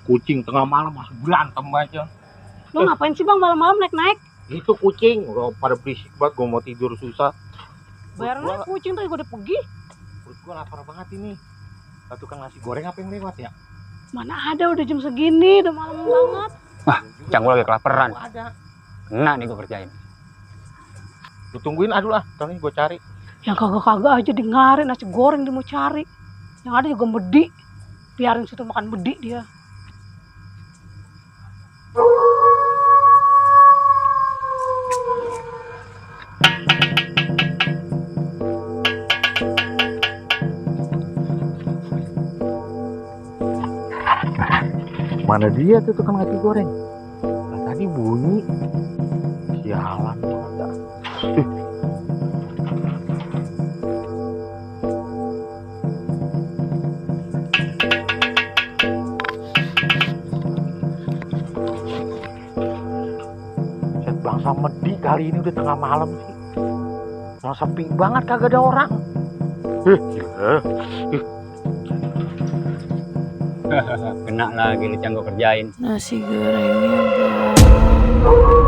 Kucing tengah malam masih berantem aja. Lu ngapain sih bang malam-malam naik-naik? Itu kucing udah pada berisik banget, gue mau tidur susah. Bayarnya kucing tuh gue udah pergi. Perut gue lapar banget ini. Nah, tukang nasi goreng apa yang lewat ya? Mana ada udah jam segini, udah malam banget. Wah, Cang, gue lagi kelaparan. Oh, ada. Kena nih gue kerjain. Lu tungguin aduh lah, ntar nih gue cari. Yang kagak-kagak aja dengerin nasi goreng dia mau cari. Yang ada juga medi. Biarin situ makan medi dia. Mana dia tuh tukang nasi goreng? Nah, tadi bunyi. Sialan ada. Set bangsa medi kali ini udah tengah malam sih. Mau sepi banget kagak ada orang. Kena lagi lu, Cang, gue kerjain. Nasi gorengnya bang.